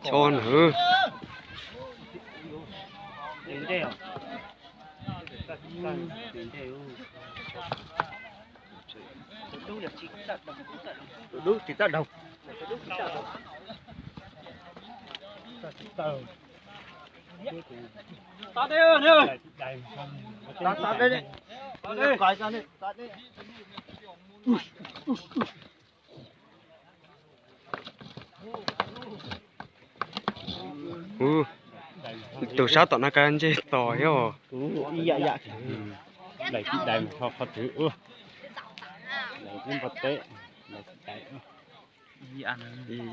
Chon hwv. Dub tsis txawj daug. Tus sab tom no kab ntsej tos thiab os.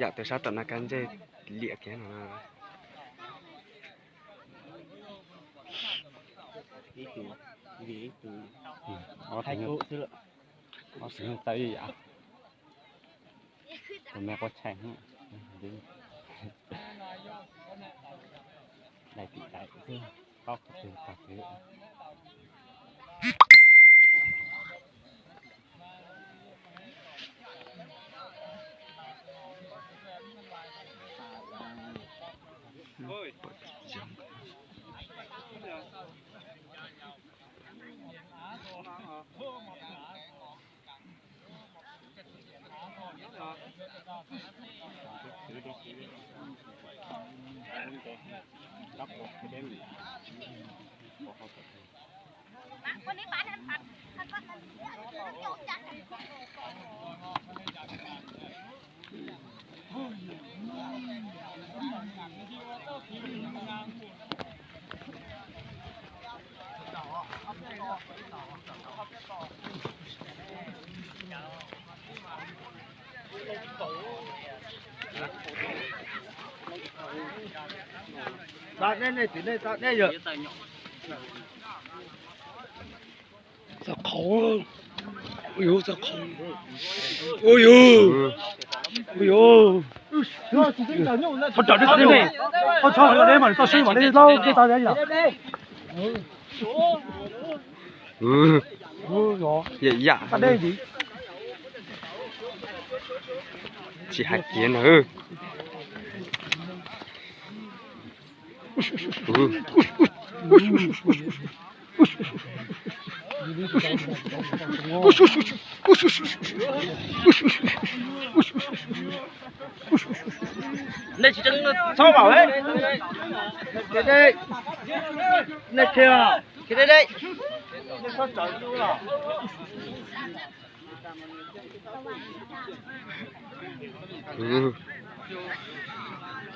Yam tus sab tom no kab ntsej liam kiag no. Ob tug tau ib yam. Tus me quav tshais, dais tim dais xwb, paub qhov twg tog twg. Txog qhov, ui yus, txog qhov, ui yus, ui yus. Thov raws li qhov deb ne, thov txhob qhov deb mas txoj sib mam li tau tau yam. Yam yam. Tsis hais kiag na. Nej tsis txhob vam, nej khiav, khiav deb deb.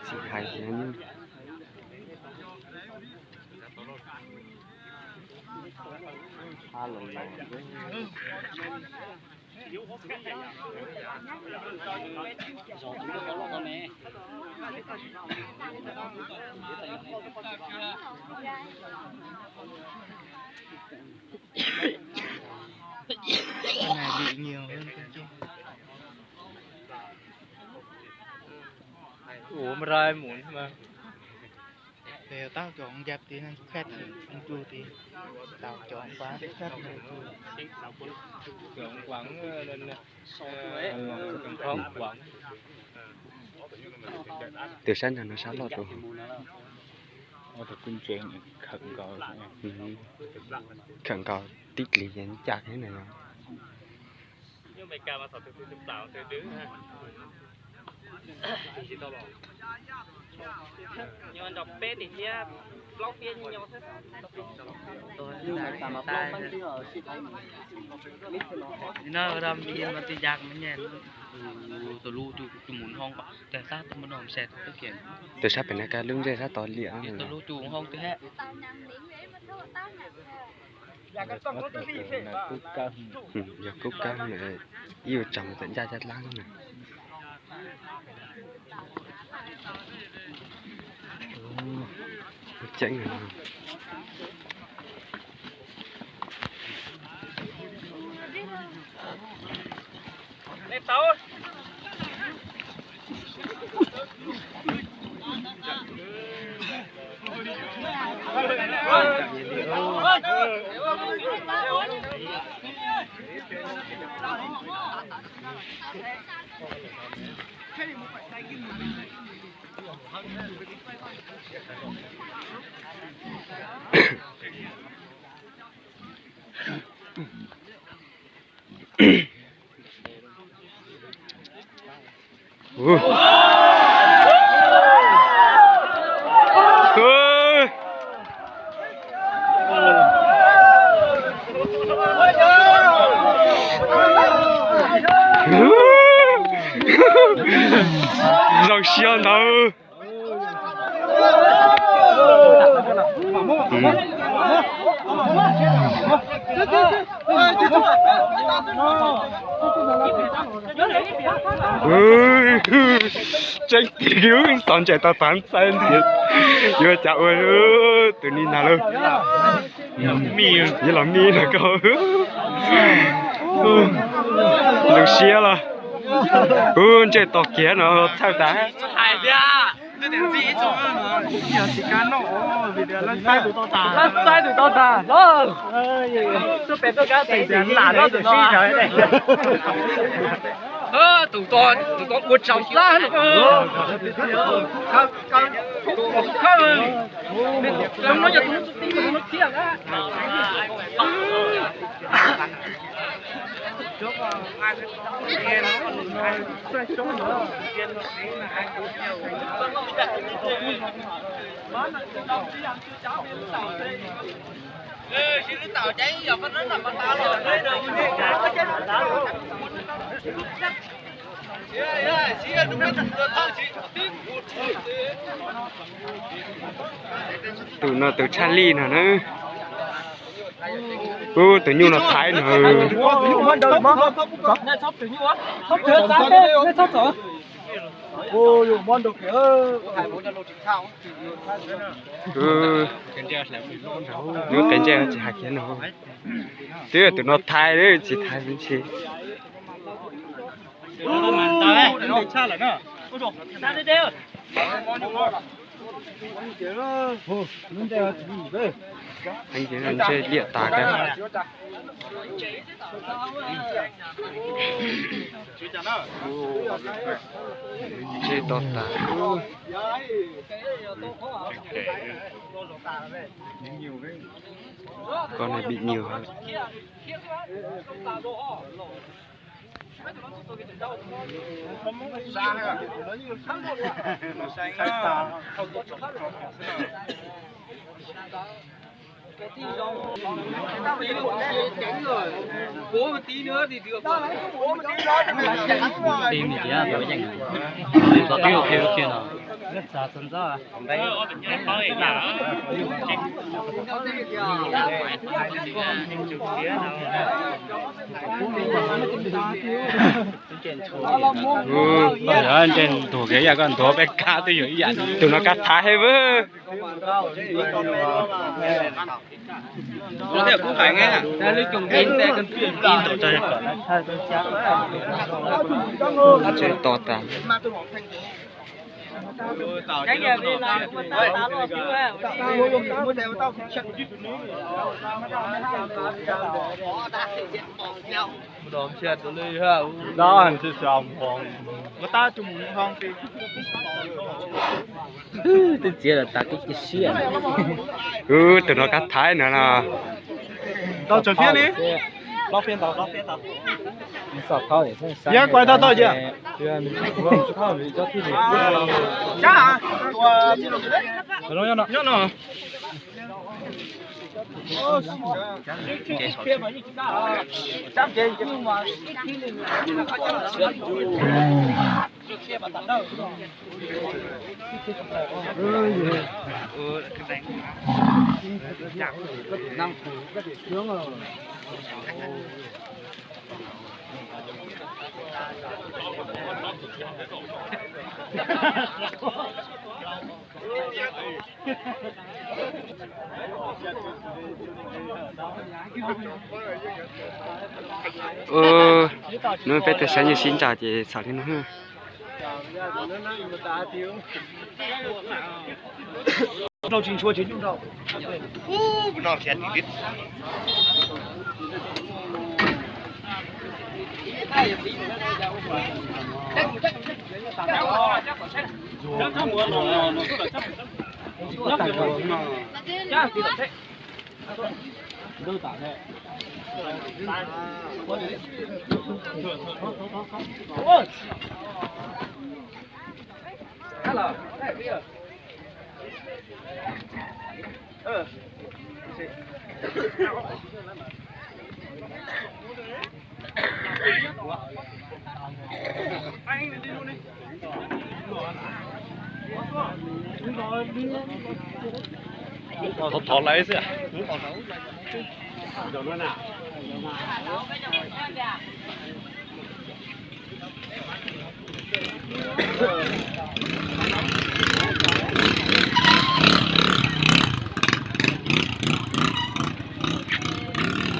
Tsis hais kiag. Này bị nhiều hơn con kia. Ủa mà rai muộn mà. Thì tao chọn dạp thì nên khách thì ăn chua thì tao chọn quán khách thì ăn chua. Chọn quán, ờ, nên, ờ, chọn quán. Từ sab nraud no sab loj rau hauv. Ua tus kuj ntseeg khawm nkaus. Khawm nkaus tib lis ces ncaj thiab na. Tus sab pem na ka lub ntsej sab tod liam. Yog kub kab, ib yuav tsam tawm ncaj caj dlaab na. Ceeb. Zoo siab ntawd. Tseeb tiag, txom ntshai tau tav ntxaib ntiav, yuav cas ua tus ni na lawm. Yuav los mij los koj. Zoo siab los. Ub, ntsej tos kiag no txhawj tas. Lab saib tus tau tas, tuaj pem tuaj kab pem lam loj tus no. Tus tod ua tsaug xab. Tus no tus tshaj lij no na. Ub, tus nyuj no thaiv no. Lub qe ntsej tsis hais kiag no. Twb tus no thaiv tsis thaiv me ntsis. Ntsej liam tas kawg. Ntsej to tas. Con này bị nhiều hơn. Tim này chỉ là đối với danh. Có tiếng ok ok nào. Ntses ntuag kiag ib yam, koj ntuag peb kab twb yog ib yam. Tus no kab thaiv heev vwb. Tsev to tas. Twb txiav tas tib ci siab. Tus no kab thaiv no no. Hnub peb tej saib nyuj sib nraus ces txhom li no. Thov thov lawv xwb.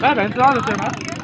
Pab peev txog tus twg na?